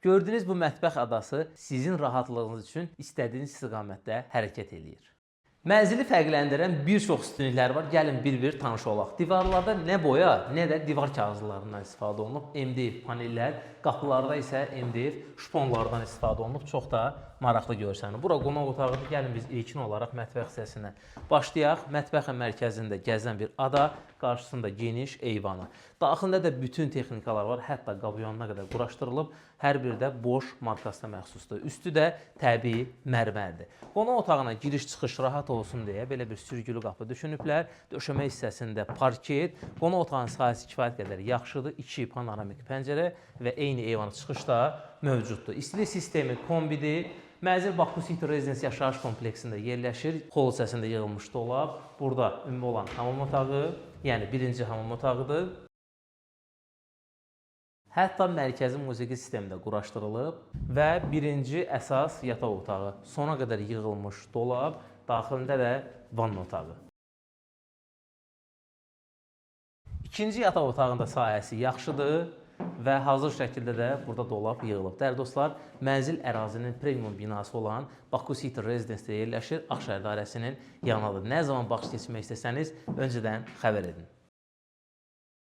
Gördüyünüz bu mətbəx adası sizin rahatlığınız üçün istədiyiniz istiqamətdə hərəkət eləyir. Mənzili fərqləndirən bir çox üstünlüklər var. Gəlin bir-bir tanış olaq. Divarlarda nə boya, nə də divar kağızlarından istifadə olunub. MDF panellər, qapılarda isə MDF şponlardan istifadə olunub. Çox da maraqlı görsənir. Bura qonaq otağıdır. Gəlin biz ilkin olaraq mətbəx hissəsindən başlayaq. Mətbəxin mərkəzində gəzən bir ada, qarşısında geniş eyvanı. Daxilində də bütün texnikalar var. Hətta qabyanına qədər quraşdırılıb. Hər biri də Bosch markasına məxsusdur. Üstü də təbii mərmərdir. Qonaq otağına giriş-çıxış rahat olsun deyə belə bir sürgülü qapı düşünüblər. Döşəmə hissəsində parket, qonaq otağının sahəsi kifayət qədər yaxşıdır. 2 panoramik pəncərə və eyni eyvana çıxış da mövcuddur. İstilik sistemi kombidir. Mənzil Baku City Residence yaşayış kompleksində yerləşir. Hol hissəsində yığılmış dolab. Burada ümumi olan hamam otağı, yəni birinci hamam otağıdır. Hətta mərkəzi musiqi sistemi də quraşdırılıb və birinci əsas yataq otağı. Sona qədər yığılmış dolab, daxilində də vanna otağı. İkinci yataq otağında sahəsi yaxşıdır və hazır şəkildə də burada dolab yığılıb. Dəyərli dostlar, mənzil ərazinin premium binası olan Baku City Residence-də yerləşir. Ağşəhər dairəsinin yanındadır. Nə zaman baxış keçirmək istəsəniz, öncədən xəbər edin.